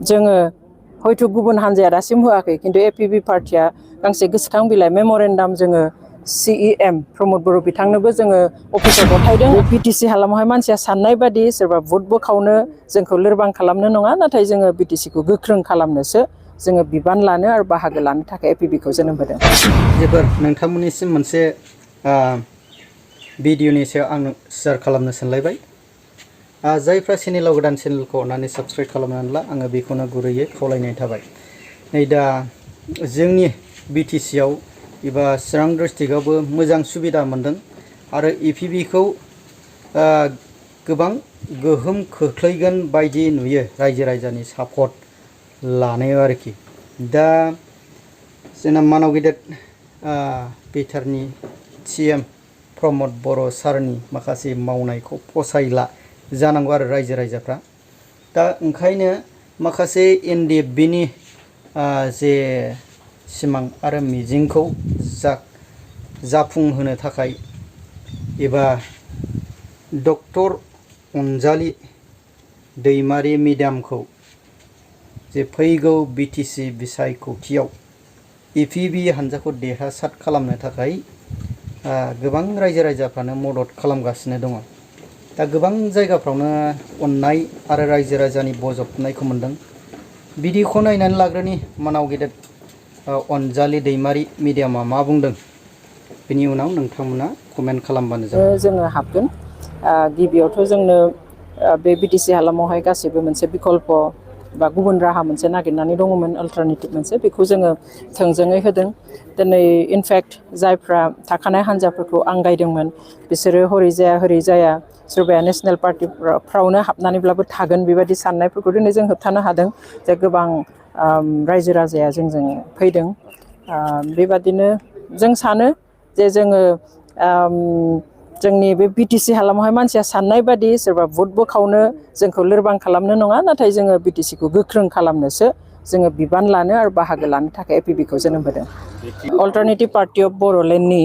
जोङो हयथ' गुबुन हान्जाया दासिम होआखै खिन्थु एपिबि पार्टिया गांसे गोसोखां बिलाइ मेम'रेन्डाम जोङो CEM प्रमद बर' बिथांनोबो जोङो अफिसाव गथायदों। बिटिसि हालामावहाय मानसिया साननाय बादि सोरबा भट बोखावनो जोंखौ लोरबां खालामनो नङा, नाथाय जोङो बिटिसिखौ गोख्रों खालामनोसो जोङो बिबान लानो आरो बाहागो लानो थाखाय एपिबिखौ जोनोम होदों। जोबोर नोंथांमोननिसिम मोनसे भिडिअनि सायाव आं शेयार खालामनो सानलायबाय। जायफ्रा चेनेलाव गोदान चेनेलखौ अननानै साबस्क्राइब खालामनानै ला, आङो बेखौनो गुरैयै खावलायनाय थाबाय। नै दा जोंनि बिटिसिआव एबा चिरां डिस्ट्रिक्टआवबो मोजां सुबिदा मोनदों आरो एपिबिखौ गोबां गोहोम खोख्लैगोन बायदि नुयो रायजो राजानि सापर्ट लानायाव आरोखि। दा जोंना मानाव गेदेर बिटिआरनि CM प्रमद बर' सारनि माखासे मावनायखौ फसायला जानांगौ आरो रायजो राजाफ्रा। दा ओंखायनो माखासे NDFBनि जे सिमां आरो मिजिंखौ जाफुंहोनो थाखाय एबा डक्टर अनजालि दैमारि मेडामखौ जे फैगौ बिटिसि बिसायख'थियाव एपिबि हानजाखौ देरहासार खालामनो थाखाय गोबां रायजो राजाफ्रानो मदद खालामगासिनो दङ। दा गोबां जायगाफ्रावनो अननाय आरो रायजो राजानि बजबनायखौ मोनदों। बिदिखौ नायनानै लाग्रोनि मानाव गेदेर अनजालि दैमारि मेडामा मा बुंदों, बेनि उनाव नोंथांमोना कमेन्ट खालामबानो जाबाय। जोङो हाबगोन। गिबियावथ' जोंनो बे बिटिसि हालामावहाय गासैबो मोनसे बिकल्प बा गुबुन राहा मोनसे नागिरनानै दङमोन, अल्टारनेटिभ मोनसे, बेखौ जोङो थोंजोङै होदों। दिनै इनफेक्ट जायफ्रा थाखानाय हान्जाफोरखौ आंगायदोंमोन बिसोरो हरै जाया हरै जाया, सोरबाया नेसनेल पार्टिफ्रावनो हाबनानैब्लाबो थागोन बेबायदि साननायफोरखौ दिनै जों होबथानो हादों। जे गोबां रायजो राजाया जोंजों फैदों। बेबादिनो जों सानो जे जोङो जोंनि बे बिटिसि हालामावहाय मानसिया साननाय बादि सोरबा भट बोखावनो जोंखौ लोरबां खालामनो नङा, नाथाय जोङो बिटिसिखौ गोख्रों खालामनोसो जोङो बिबान लानो आरो बाहागो लानो थाखाय एपिबिखौ जोनोम होदों। अल्टारनेटिभ पार्टि अफ बर'लेण्डनि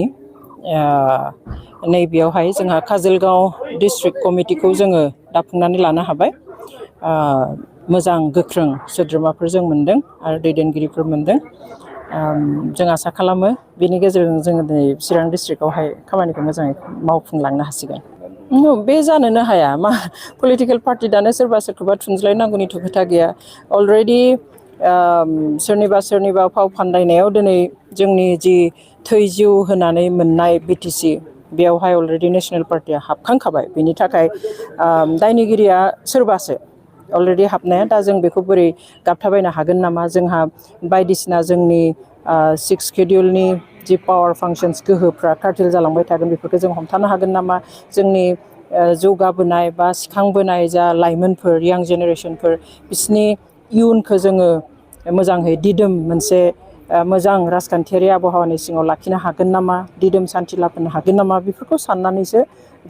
नैबेयावहाय जोंहा काजोलगाव डिस्ट्रिक्ट कमिटिखौ जोङो दाफुंनानै लानो हाबाय। मोजां गोख्रों सोद्रोमाफोर जों मोनदों आरो दैदेनगिरिफोर मोनदों। जों आसा खालामो बेनि गेजेरजों जोङो दिनै चिरां डिस्ट्रिक्टआवहाय खामानिखौ मोजाङै मावफुंलांनो हासिगोन। बे जानोनो हाया। मा पलिटिकेल पार्टि दानो सोरबा सोरखौबा थुनज्लायनांगौनिथ' खोथा गैया। अलरेडि सोरनिबा फाव फान्दायनायाव दिनै जोंनि जि थै जिउ होनानै मोननाय बिटिसि, बेयावहाय अलरेडि नेसनेल पार्टिया हाबखांखाबाय। बेनि थाखाय दायनिगिरिया सोरबासो अलरेडि हाबनाया। दा जों बेखौ बोरै गाबथाबायनो हागोन नामा? जोंहा बायदिसिना जोंनि 6 शेड्युलनि जि पावार फांसन्स गोहोफ्रा कार्टेल जालांबाय थागोन, बेफोरखौ जों हमथानो हागोन नामा? जोंनि जौगाबोनाय बा सिखांबोनाय जा लाइमोनफोर, यां जेनेरेसनफोर, बिसोरनि इयुनखौ जोङो मोजाङै दिदोम मोनसे मोजां राजखान्थियारि आबहावानि सिङाव लाखिनो हागोन नामा? दिदोम सान्थि लाबोनो हागोन नामा? बेफोरखौ साननानैसो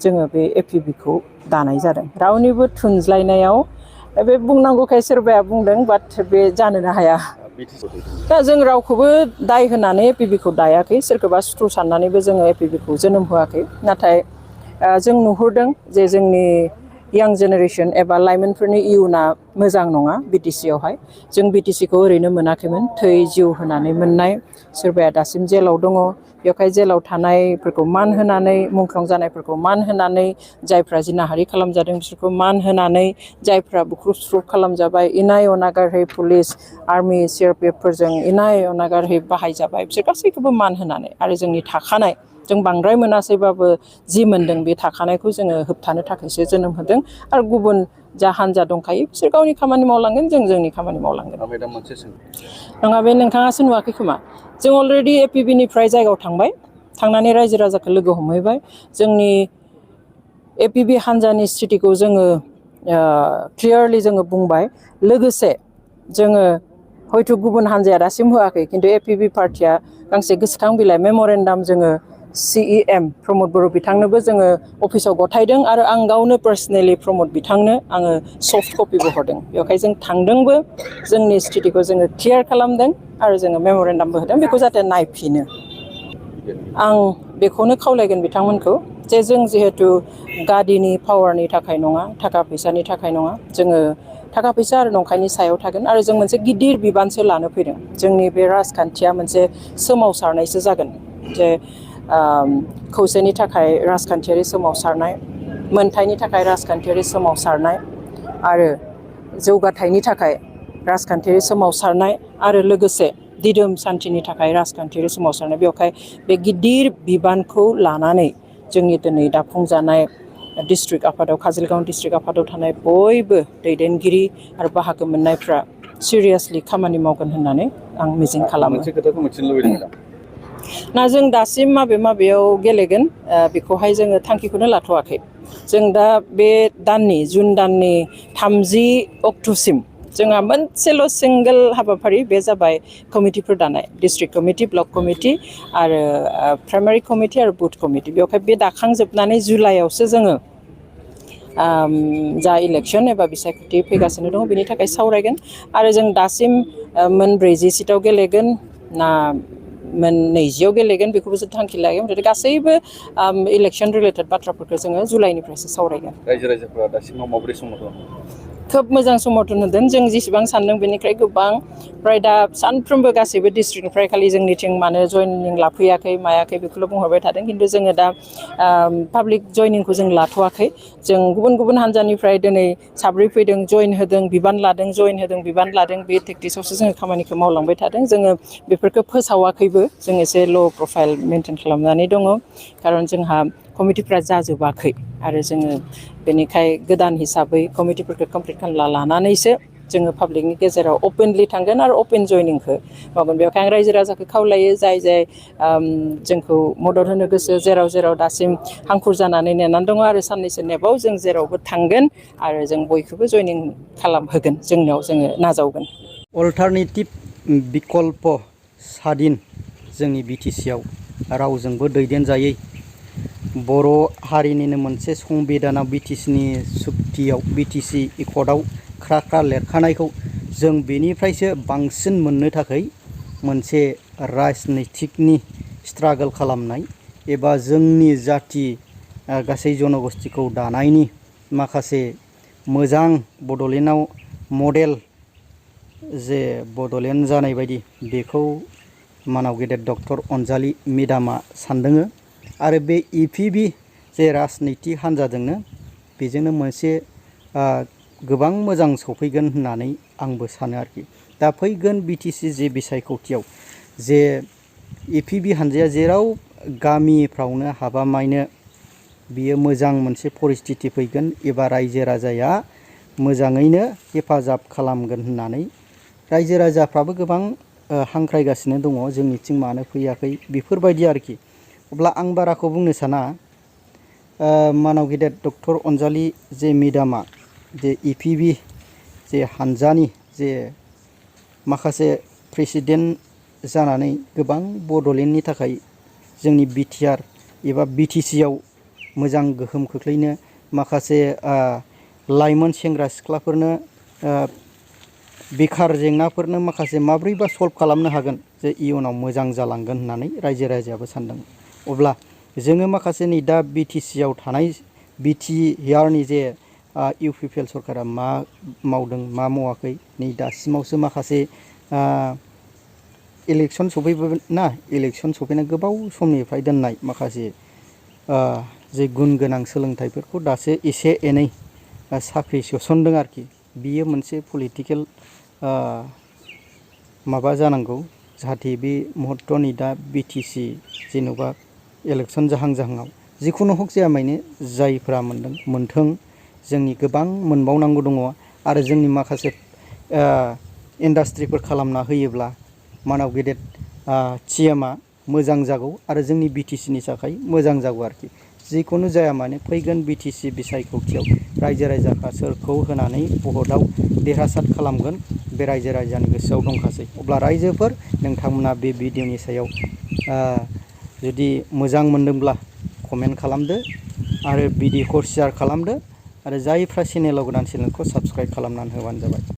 जोङो बे एपिबिखौ दानाय जादों। रावनिबो थुनज्लायनायाव बे बुंनांगौखाय सोरबाया बुंदों, बाट बे जानोनो हाया। दा जों रावखौबो दाय होनानै एपिबिखौ दायाखै, सोरखौबा सुथुर साननानैबो जोङो एपिबिखौ जोनोम होआखै। नाथाय जों नुहुरदों जे जोंनि यां जेनेरेसन एबा लाइमोनफोरनि इयुना मोजां नङा बिटिसिआवहाय। जों बिटिसिखौ ओरैनो मोनाखैमोन, थै जिउ होनानै मोननाय। सोरबाया दासिम जेलाव दङ, बेवहाय जेलाव थानायफोरखौ मान होनानै, मुंख्लं जानायफोरखौ मान होनानै, जायफ्रा जिनाहारि खालामजादों बिसोरखौ मान होनानै, जायफ्रा बुख्रुब सुख्रुब खालामजाबाय, इनाय अनागारै पुलिस, आर्मि, CRPFफोरजों इनाय अनागारै बाहायजाबाय, बिसोर गासैखौबो मान होनानै आरो जोंनि थाखानाय, जों बांद्राय मोनासैबाबो जि मोनदों बे थाखानायखौ जोङो होबथानो थाखायसो जोनोम होदों। आरो गुबुन जा हान्जा दंखायो बिसोर गावनि खामानि मावलांगोन, जों जोंनि खामानि मावलांगोन। नङा, बे नोंथाङासो नुवाखै खोमा। जों अलरेडि एपिबिनिफ्राय जायगायाव थांबाय, थांनानै रायजो राजाखौ लोगो हमहैबाय। जोंनि एपिबि हान्जानि स्थितिखौ जोङो क्लियारलि जोङो बुंबाय। लोगोसे जोङो हयथ' गुबुन हान्जाया दासिम होआखै खिन्थु एपिबि पार्टिया गांसे गोसोखां बिलाइ मेम'रेन्डाम जोङो CEM प्रमद बर' बिथांनोबो जोङो अफिसाव गथायदों आरो आं गावनो पार्सनेलि प्रमद बिथांनो आङो सफ्ट कपिबो हरदों। बेवहाय जों थांदोंबो, जोंनि स्थितिखौ जोङो क्लियार खालामदों आरो जोङो मेम'रेन्डामबो होदों, बेखौ जाहाथे नायफिनो। आं बेखौनो खावलायगोन बिथांमोनखौ जे जों जिहेथु गादिनि पावारनि थाखाय नङा, थाखा फैसानि थाखाय नङा, जोङो थाखा फैसा आरो नंखायनि सायाव थागोन आरो जों मोनसे गिदिर बिबानसो लानो फैदों जोंनि बे राजखान्थिया मोनसे सोमावसारनायसो जागोन जे खौसेनि थाखाय राजखान्थियारि सोमावसारनाय मोनथायनि थाखाय राजखान्थियारि सोमावसारनाय आरो जौगाथायनि थाखाय राजखान्थियारि सोमावसारनाय आरो लोगोसे दिदोम सान्थिनि थाखाय राजखान्थियारि सोमावसारनाय बेवहाय बे गिदिर बिबानखौ लानानै जोंनि दिनै दाफुंजानाय डिस्ट्रिक्ट आफादाव काजलगांव डिस्ट्रिक्ट आफादाव थानाय बयबो दैदेनगिरि आरो बाहागो मोननायफ्रा सिरियासलि खामानि मावगोन होननानै आं मिजिं खालामो। मोनसे खोथाखौ मिथिनो लुबैदों दा ना जों दासिम माबेयाव गेलेगोन बेखौहाय जोङो थांखिखौनो लाथ'वाखै जों दा बे दाननि जुन दाननि 30 अक्ट'सिम जोंहा मोनसेल' सिंगोल हाबाफारि बे जाबाय कमिटिफोर दानाय डिस्ट्रिक्ट कमिटि ब्लक कमिटि आरो प्राइमारि कमिटि आरो बुथ कमिटि बेवहाय बे दाखांजोबनानै जुलाइआवसो जोङो जा इलेक्सन एबा बिसायख'थि फैगासिनो दङ बेनि थाखाय सावरायगोन आरो जों दासिम मोन 40 सिटाव गेलेगोन ना मोन 20आव गेलेगोन बेखौबो जों थांखि लागोन गासैबो इलेक्सन रिलेटेड बाथ्राफोरखौ जोङो जुलाइनिफ्रायसो सावरायगोन। रायजो राजाफोरा दासिमाव माबोरै समर्थन खोब मोजां समर्थन होदों जों जेसेबां सानदों बेनिफ्राय गोबां फ्राय दा सानफ्रोमबो गासैबो डिस्ट्रिक्टनिफ्राय खालि जोंनिथिं मानो जइनिं लाफैयाखै मायाखै बेखौल' बुंहरबाय थादों खिन्थु जोङो दा पाब्लिक जइनिंखौ जों लाथ'वाखै जों गुबुन हान्जानिफ्राय दिनै साब्रै फैदों जइन होदों बिबान लादों जइन होदों बिबान लादों बे टेक्टिक्सआवसो जोङो खामानिखौ मावलांबाय थादों जोङो बेफोरखौ फोसावाखैबो जों एसे ल' प्रफाइल मेनटेन खालामनानै दङ खारन जोंहा कमिटिफ्रा जाजोबाखै आरो जोङो बेनिखाय गोदान हिसाबै कमिटिफोरखौ कमप्लिट खालामना लानानैसो जोङो पाब्लिकनि गेजेराव अपेनलि थांगोन आरो अपेन जइनिंखौ मावगोन बेवहाय आं रायजो राजाखौ खावलायो जाय जोंखौ मदद होनो गोसो जेराव दासिम हांखुर जानानै नेनानै दङ आरो साननैसो नेबाव जों जेरावबो थांगोन आरो जों बयखौबो जइनिं खालामहोगोन जोंनियाव जोङो नाजावगोन। अल्टारनेटिभ बिकल्प सादिन जोंनि बिटिसिआव रावजोंबो दैदेनजायै बर' हारिनिनो मोनसे संबिधानाव बिटिसिनि सुक्तियाव बिटिसि एकर्डआव ख्रा लिरखानायखौ जों बेनिफ्रायसो बांसिन मोननो थाखाय मोनसे राजनितिकनि स्ट्रागल खालामनाय एबा जोंनि जाति गासै जनगोष्ठीखौ दानायनि माखासे मोजां बड'लेण्डआव मडेल जे बड'लेण्ड जानाय बायदि बेखौ मानाव गेदेर डक्टर अनजालि मेदामा सानदोङो आरो बे इपिबि जे राजनिति हान्जाजोंनो बेजोंनो मोनसे गोबां मोजां सफैगोन होननानै आंबो सानो आरोखि दा फैगोन बिटिसि जे बिसायख'थियाव जे इपिबि हान्जाया जेराव गामिफ्रावनो हाबामायनो बियो मोजां मोनसे परिस्थिति फैगोन एबा रायजो राजाया मोजाङैनो हेफाजाब खालामगोन होननानै रायजो राजाफ्राबो गोबां हांख्रायगासिनो दङ जोंनिथिं मानो फैयाखै बेफोरबायदि आरोखि अब्ला आं बाराखौ बुंनो साना मानाव गेदेर डक्टर अनजालि जे मेदामा जे इपिबि जे हान्जानि जे माखासे प्रेसिडेन्ट जानानै गोबां बड'लेण्डनि थाखाय जोंनि बिटिआर एबा बिटिसिआव मोजां गोहोम खोख्लैनो माखासे लाइमोन सेंग्रा सिख्लाफोरनो बेखार जेंनाफोरनो माखासे माब्रैबा सल्भ खालामनो हागोन जे इयुनाव मोजां जालांगोन होननानै रायजो राजायाबो सानदों अब्ला जोङो माखासे नै दा बिटिसिआव थानाय बिटिआरनि जे इउपिपिएल सरकारा मा मावदों मा मावाखै नै दासिमावसो माखासे इलेक्सन सफैबाय ना इलेक्सन सफैनाय गोबाव समनिफ्राय दोननाय माखासे जे गुन गोनां सोलोंथाइफोरखौ दासो एसे एनै साख्रि सोसनदों आरोखि बियो मोनसे पलिटिकेल माबा जानांगौ जाहाथे बे मुहूर्तनि दा बिटिसि जेन'बा इलेक्सन जाहांआव जिखुनु हक जाया माने जायफ्रा मोनदों मोनथों जोंनि गोबां मोनबावनांगौ दङ आरो जोंनि माखासे इन्डास्ट्रिफोर खालामना होयोब्ला मानाव गेदेर सिएमआ मोजां जागौ आरो जोंनि बिटिसिनि थाखाय मोजां जागौ आरोखि जिखुनु जाया माने फैगोन बिटिसि बिसायख'थियाव रायजो राजाफ्रा सोरखौ होनानै भटआव देरहासार खालामगोन बे रायजो राजानि गोसोआव दंखासै अब्ला रायजोफोर नोंथांमोना बे भिडिअनि सायाव जुदि मोजां मोनदोंब्ला कमेन्ट खालामदो आरो भिडिअखौ शेयार खालामदो आरो जायफ्रा चेनेलाव गोदान चेनेलखौ साबस्क्राइब खालामनानै होबानो जाबाय।